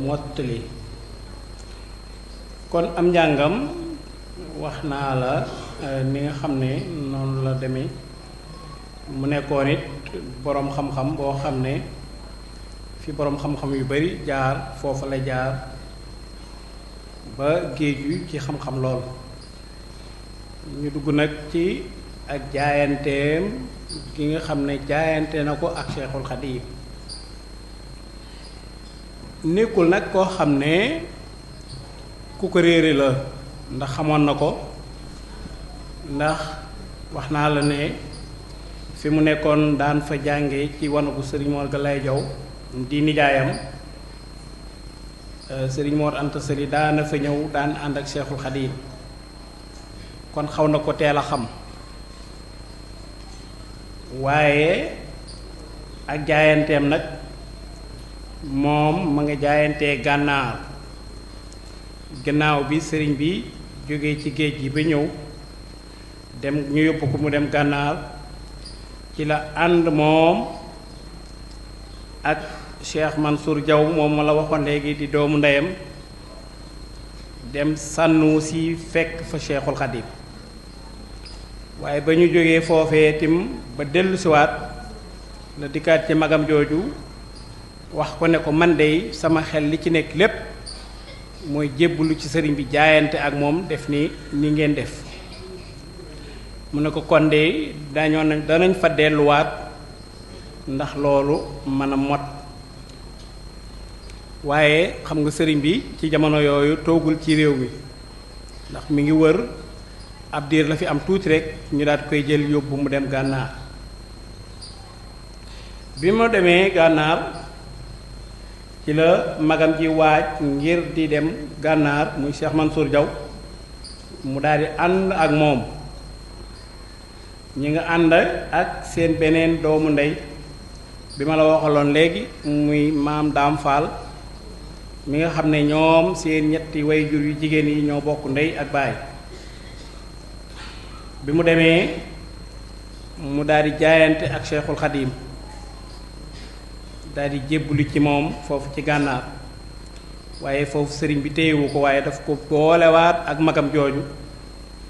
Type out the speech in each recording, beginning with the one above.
mottali kon am njàngam wax naa la ni nga xam ne noonu la demee mu nekkoon it boroom xam-xam boo xam ne fi boroom xam-xam yu bari jaar foofa la jaar ba géeju ci xam-xam lool ñu dugg nag ci ak jaayanteem gi nga xam ne jaayante na ko ak Cheikhul Khadim nekkul nag koo xam ne ku ko réere la ndax xamoon na ko ndax wax naa la ne fi mu nekkoon daan fa jànge ci wanagu sëriñ Mor Galaye Jaw di nijaayam sëriñ Mor Anta Sali daana fa ñëw daan ànd ak Cheikhul Khadim kon xaw na ko teel a xam waaye ak jaayanteem nag moom ma nga jaayantee gànnaar gannaaw bi sëriñ bi jógee ci géej gi ba ñëw dem ñu yóbbu ko mu dem gànnaar ci la ànd moom ak Cheikh Mansour Diaw moom ma la waxoon léegi di doomu ndeyam dem sànnu si fekk fa Cheikhul Khadim waaye ba ñu jógee foofee tim ba dellusiwaat la dikkaat ci magam jooju wax ko ne ko man dey sama xel li ci nekk lépp mooy jébbalu ci sëriñ bi jaayante ak moom def ni ngeen def mu ne ko kon de danañ fa delluwaat ndax loolu mën a mot waaye xam nga sëriñ bi ci jamono yooyu toogul ci réew mi ndax mi ngi wër ab diir la fi am tuuti rek ñu daal koy jël yóbbu mu dem gànnaar bi mu demee gànnaar ci la magam ji waaj ngir di dem gànnaar muy Cheikh Mansour Diaw mu daal di ànd ak moom ñi nga ànd ak seen beneen doomu ndey bi ma la waxaloon léegi muy maam Daam Fall mi nga xam ne ñoom seen ñetti wayjur yu jigéen yi ñoo bokk ndey ak baay bi mu demee mu daal di jaayante ak Cheikhul Khadim daal di jébbulu ci moom foofu ci gànnaar waaye foofu sëriñ bi téyewu ko waaye daf ko boolewaat ak magam jooju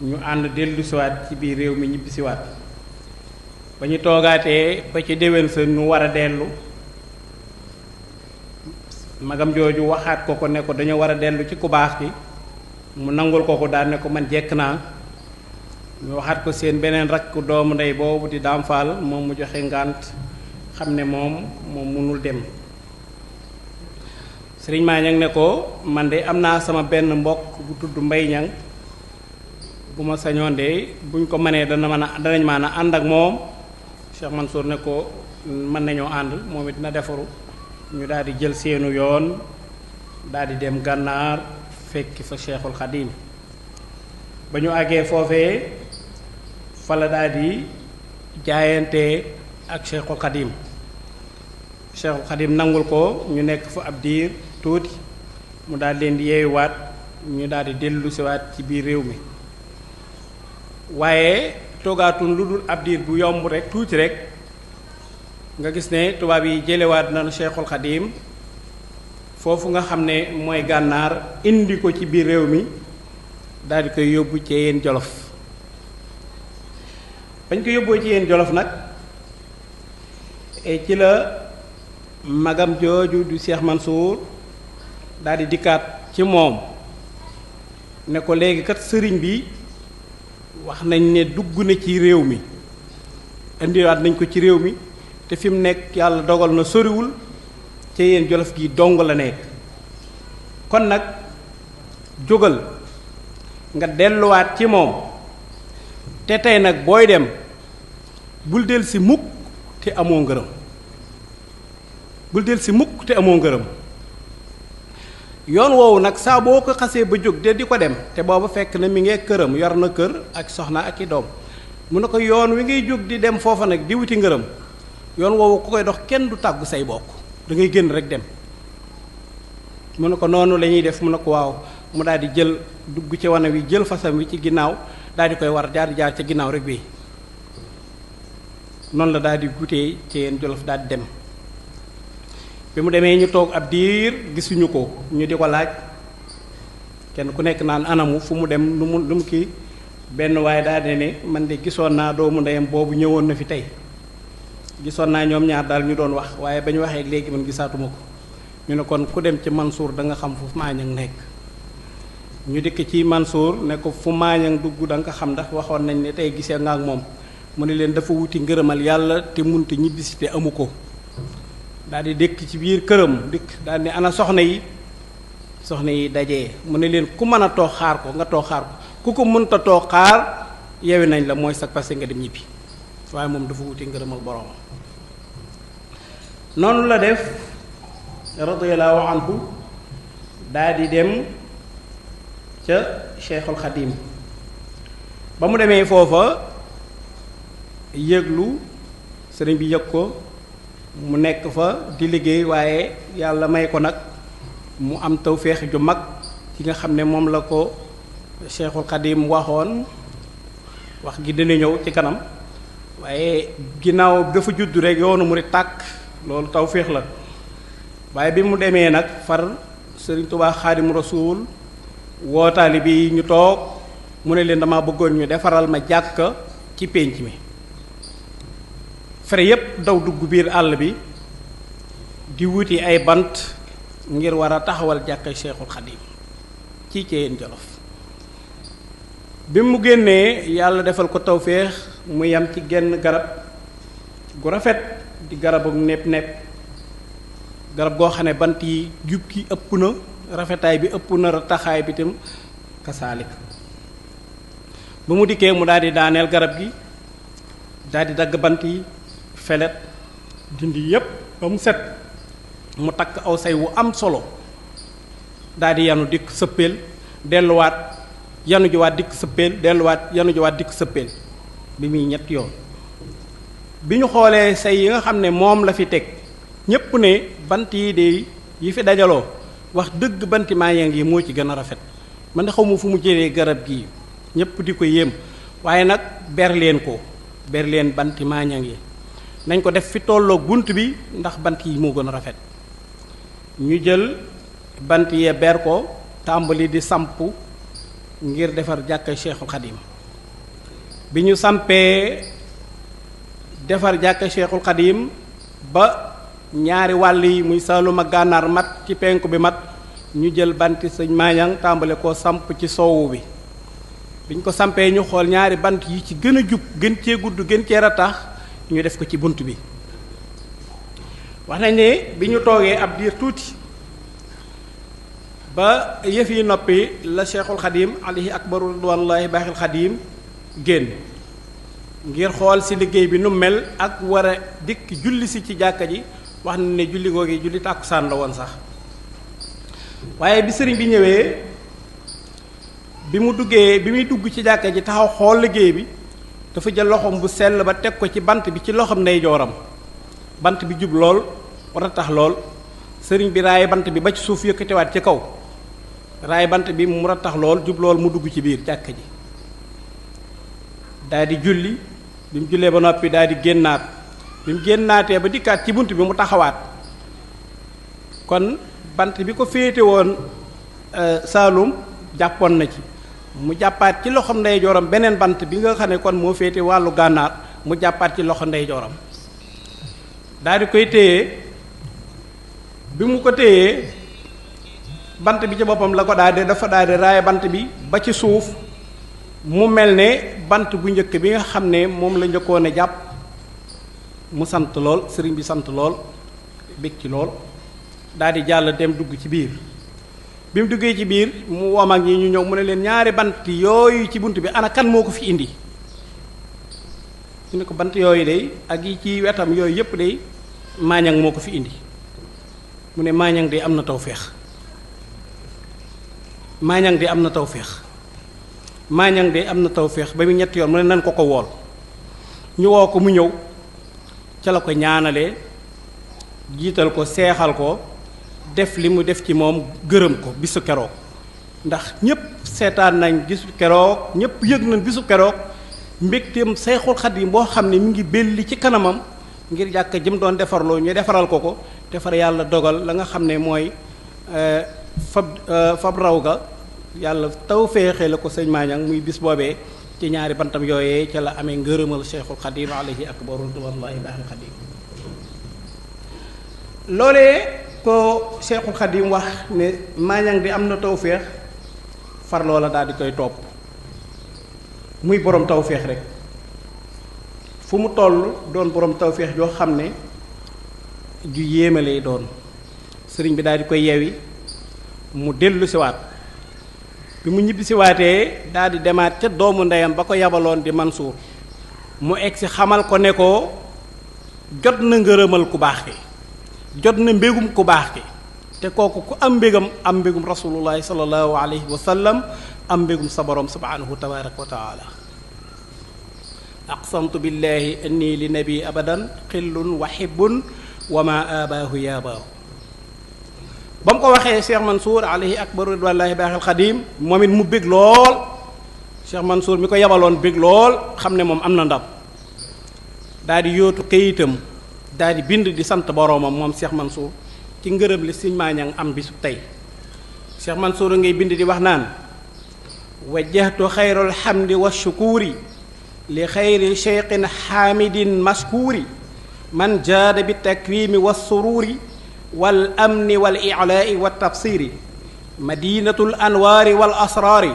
ñu ànd dellusiwaat ci biir réew mi ñibbisiwaat ba ñu toogaatee ba ci déwén sa ñu war a dellu magam jooju waxaat ko ne ko dañoo war a dellu ci ku baax ki mu nangul ko daal ne ko man jekk naa ñu waxaat ko seen beneen rakk doomu ndey boobu di Daam Faal moom mu joxe ngànt xam ne moom mënul dem sëriñ Maañang ne ko man de am naa sama benn mbokk bu tudd Mbay Ñang bu ma sañoon de buñ ko mënee danañ mën a ànd ak moom Cheikh Mansour ne ko mën nañoo ànd moom it na defaru ñu daal di jël seenu yoon daal di dem gànnaar fekki fa Cheikhul Khadim ba ñu àggee foofee fa la daal di jaayante ak Cheikhul Khadim Cheikhul Khadim nangul ko ñu nekk fa ab diir tuuti mu daal leen di yeeyuwaat ñu daal di dellusiwaat ci biir réew mi waaye toogaatun lu dul ab diir bu yomb rek tuuti rek nga gis ne tubaab yi jëlewaat nañu Cheikhul Khadim foofu nga xam ne mooy gànnaar indi ko ci biir réew mi daal di koy yóbbu ci yéen Jolof bañ ko yóbboo ci yéen Jolof nag ci la magam jooju du Cheikh Mansour daal di dikkaat ci moom ne ko léegi kat sëriñ bi wax nañ ne dugg na ci réew mi indiwaat nañ ko ci réew mi te fi mu nekk yàlla dogal na soriwul ci yéen Jolof gi dong la nekk kon nag jógal nga delluwaat ci moom te tey nag booy dem bul del si mukk te amoo ngërëm bul del si mukk te amoo ngërëm yoon woowu nag saa boo ko xasee ba jóg de di ko dem te booba fekk na mi ngee këram yor na kër ak soxna ak i doom mu ne ko yoon wi ngay jóg di dem foofa nag di wuti ngërëm yoon woowu ku koy dox kenn du tàggu say bokk da ngay génn rek dem mu ne ko noonu la ñuy def mu ne ko waaw mu daal di jël dugg ci wana wi jël fasam wi ci ginnaaw daal di koy war jaar ca ginnaaw rek bi noonu la daal di gutee ci yéen Jolof daal di dem bi mu demee ñu toog ab diir gisuñu ko ñu di ko laaj kenn ku nekk naan anamu fu mu dem lu mu kii benn waaye daal di ne man de gisoon naa doomu ndeyam boobu ñëwoon na fi tey gisoon naa ñoom ñaar daal ñu doon wax waaye ba ñu waxee léegi man gisaatuma ko ñu ne kon ku dem ci Mansour da nga xam fu Maañang nekk ñu dikk ci Mansour ne ko fu Maañang dugg da nga xam ndax waxoon nañ ne tey gisee nga ak moom mu ne leen dafa wuti ngërëmal yàlla te munta ñibbisi te amu ko daal di dëkk ci biir këram dikk daal di ana soxna yi dajee mu ne leen ku mën a toog xaar ko nga toog xaar ko ku ko mënta toog xaar yewi nañ la mooy sa passé nga dem ñibbi waaye moom dafa wuti ngërëmal borom noonu la def radiyallahu anhu daal di dem ca Cheikhul Khadim ba mu demee foofa yëglu sëriñ bi yëg ko mu nekk fa di liggéey waaye yàlla may ko nag mu am tawféex ju mag ci nga xam ne moom la ko Cheikhul Khadim waxoon wax gi dina ñëw ci kanam waaye ginnaaw dafa judd rek yoonu mu di tàkk loolu tawféex la waaye bi mu demee nag far Sëriñ Tuubaa Xaadimu Rasuul woo taalibe yi ñu toog mu ne leen dama bëggoon ñu defaral ma jàkka ci pénc mi fere yépp daw dugg biir àll bi di wuti ay bant ngir war a taxawal jàkka Cheikhul Khadim ci Ceyeen Jolof bi mu génnee yàlla defal ko tawféex mu yam ci genn garab gu rafet di garabu nepp garab goo xam ne bant yi jub ki ëpp na rafetaay bi ëpp na taxaay bi tam kasaalik ba mu dikkee mu daal di daaneel garab gi daal di dagg bant yi felet dindi yépp ba mu set mu takk aw say wu am solo daal di yanu dikk sëppeel delluwaat yanu jiwaat dikk sëppeel delluwaat yanu jiwaat dikk sëppeel bi muy ñett yoon bi ñu xoolee say yi nga xam ne moom la fi teg ñépp ne bant yi de yi fi dajaloo wax dëgg banti Maañang yi moo ci gën a rafet man de xaw ma fu mu jëlee garab gii ñépp di ko yéem waaye nag ber leen banti Maañang yi nañ ko def fi tolloog bunt bi ndax bant yi moo gën a rafet ñu jël bant yee ber ko tàmbali di samp ngir defar jàkka Cheikhul Khadim bi ñu sampee defar jàkka Cheikhul Khadim ba ñaari wàll yi muy Saalum ak Gànnaar mat ci penku bi mat ñu jël banti sëñ Maañang tàmbale koo samp ci soowu bi biñ ko sampee ñu xool ñaari bant yi ci gën a jub gën cee gudd gën cee ratax ñu def ko ci bunt bi wax nañ ne bi ñu toogee ab diir tuuti ba yëf yi noppi la Cheikhul Khadim alayhi akbaru ridwanullahi baaxil Khadim génn ngir xool ci liggéey bi nu mel ak war a dikk julli si ci jàkka ji wax na ne julli googi julli tàkkusaan la woon sax waaye bi sëriñ bi ñëwee bi muy dugg ci jàkka ji taxaw xool liggéey bi dafa jël loxoom bu sell ba teg ko ci bant bi ci loxoom ndeyjooram bant bi jub lool war a tax lool sëriñ bi raay bant bi ba ci suuf yëkkatewaat ci kaw raay bant bi mu rattax lool jub lool mu dugg ci biir jàkka ji daal di julli bi mu jullee ba noppi daal di génnaat bi mu génnaatee ba dikkaat ci bunt bi mu taxawaat kon bant bi ko féete woon Saalum jàppoon na ci mu jàppaat ci loxo ndeyjooram beneen bant bi nga xam ne kon moo féete wàllu gànnaar mu jàppaat ci loxo ndeyjooram daal di koy téye bi mu ko téyee bant bi ci boppam la ko dafa daal di raay bant bi ba ci suuf mu mel ne bant bu njëkk bi nga xam ne moom la njëkkoon a jàpp mu sant lool sëriñ bi sant lool bég ci lool daal di jàll dem dugg ci biir bi mu duggee ci biir mu wom ak ñi ñu ñëw mu ne leen ñaari bant yooyu ci bunt bi ana kan moo ko fi indi ñu ne ko bant yooyu de ak yi ci wetam yooyu yépp de Maañang moo ko fi indi mu ne Maañang de am na tawféex Maañang de am na tawféex Maañang de am na tawféex ba mu ñetti yoon mu ne nan ko wool ñu woo ko mu ñëw ca la ko ñaanalee jiital ko seexal ko def li mu def ci moom gërëm ko bisu keroog ndax ñépp seetaan nañ gisu keroog ñépp yëg nañ bisu keroog mbégteem Seexul Xadiim boo xam ne mi ngi belli ci kanamam ngir jàkka jëm doon defarloo ñu defaral ko te far yàlla dogal la nga xam ne mooy fab raw ga yàlla taw féexe la ko sëñ Mañang muy bis boobee ci ñaari bantam yooyee ca la amee ngërëmal Cheikhul Khadim alayhi akbaru ridwanullahi baaxil Khadim loolee ko Cheikhul Khadim wax ne Mañang di am na taw féex far loola daal di koy topp muy borom taw féex rek fu mu toll doon borom taw féex joo xam ne ju yéeme lay doon sëriñ bi daal di koy yeewi mu dellu siwaat bi mu ñibbi siwaatee daal di demaat ca doomu ndeyam ba ko yabaloon di Mansuur mu egsi xamal ko ne ko jot na ngërëmal ku baax ki jot na mbégum ku baax ki te kooku ku am mbégam am mbégum rasulullahi sallallahu alayhi wa sallam am mbégum sa borom subhanahu tabaraka wa taala aqsamtu billahi anni li nabi abadan xillun wa hibbun wa ma abaahu yaabaahu ba mu ko waxee Cheikh Mansour alayhi akbar ridwanullahi baaxil xadim moom it mu bég lool Cheikh Mansour mi ko yabaloon bég lool xam ne moom am na ndam daal di yóotu këyitam daal di bind di sant boroomam moom Cheikh Mansour ci ngërëm li Sëñ Mañang am bisu tey Cheikh Mansour ngay bind di wax naan wajjahtu xayrul hamdi wa shukuuri li xayri cheikhin xaamidin maskuuri man jaada bi takrimi wa suruuri wal amni wal i'laai wa tafsiri madinatul anwaari wal asraari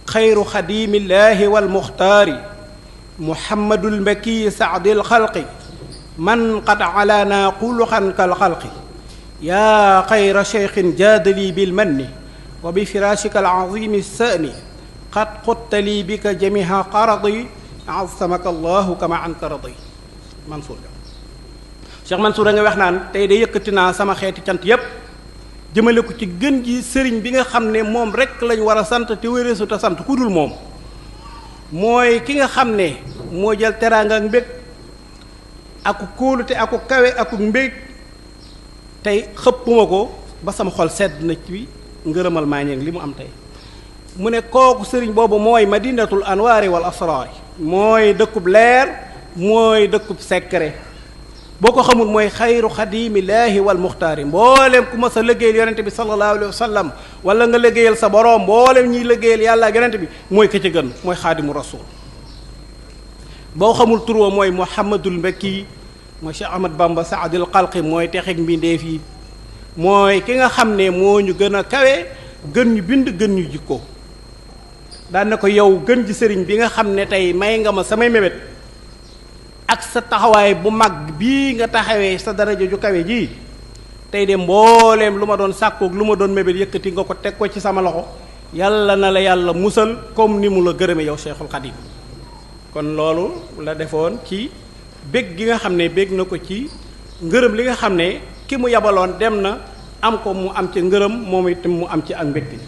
xayru xadimillahi wal muxtaari muhammadul mbakki saadil xalqi man qad alaana xuluqan kal xalqi yaa xayra cheikhin jaadali bil manni wa bi firaashika al azimi sani qad xuttali bika jamiha qaradi asamaka allahu kama anka radi Mansour Cheikh Mansour a nga wax naan tey de yëkkati naa sama xeeti cant yépp jëmale ko ci gën gi sëriñ bi nga xam ne moom rek lañ war a sant te wéreesu te sant ku dul moom mooy ki nga xam ne moo jël teraanga ak mbég aku kóolute aku kawe aku mbég tey xëppuma ko ba sama xol sedd na ci ngërëmal Mañang li mu am tey mu ne kooku sëriñ boobu mooy madinatul anwaari wal asraari mooy dëkkub leer mooy dëkkub secret boo ko xamul mooy xayru xadimillaahi wal muxtaari mboolem ku mas a liggéeyal yonente bi sallallahu alayhi wa sallam wala nga liggéeyal sa boroom mboolem ñiy liggéeyal yàlla ak yonente bi mooy ka ca gën mooy xaadimu rasul boo xamul turwa mooy muhammadul mbakki mooy Cheikh Ahmad Bamba saadil xalqi mooy texeg mbindeef yi mooy ki nga xam ne moo ñu gën a kawe gën ñu bind gën ñu jikko daan na ko yow gën ji sëriñ bi nga xam ne tey may nga ma samay mébét ak sa taxawaay bu mag bii nga taxawee sa daraja ju kawe ji tey de mbooleem lu ma doon sàkkoog lu ma doon mébét yëkkati nga ko teg ko ci sama loxo yàlla na la yàlla musal comme ni mu la gërëme yow Cheikhul Khadim kon loolu la defoon ci bég gi nga xam ne bég na ko ci ngërëm li nga xam ne ki mu yabaloon dem na am ko mu am ci ngërëm moom itam mu am ci ak mbégte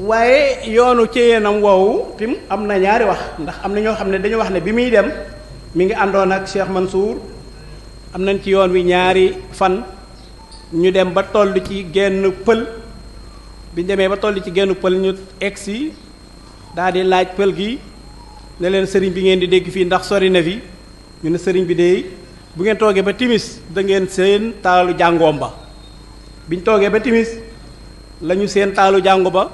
waaye yoonu ceyeenam woowu tim am na ñaari wax ndax am na ñoo xam ne dañu wax ne bi muy dem mi ngi àndoon ak Cheikh Mansour am nañ ci yoon wi ñaari fan ñu dem ba toll ci genn pël bi ñu demee ba toll ci genn pël ñu egsi daal di laaj pël gi ne leen sëriñ bi ngeen di dégg fii ndax sori na fi ñu ne sëriñ bi de bu ngeen toogee ba timis da ngeen seen taalu jàngoom ba biñ toogee ba timis lañu seen taalu jàngo ba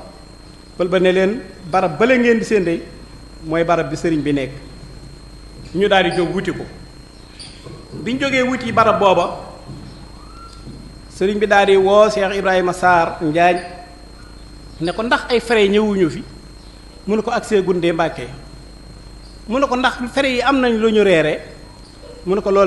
pël ba ne leen barab bale ngeen di seen dey mooy barab bi sëriñ bi nekk ñu daal di jóg wuti ko biñ jógee wuti barab booba sëriñ bi daal di woo Cheikh Ibrahima Sarr Njaañ ne ko ndax ay fere ñëwuñu fi mu ne ko agsee gundee Mbàkke mu ne ko ndax fere yi am nañ lu ñu reere mu ne ko loolu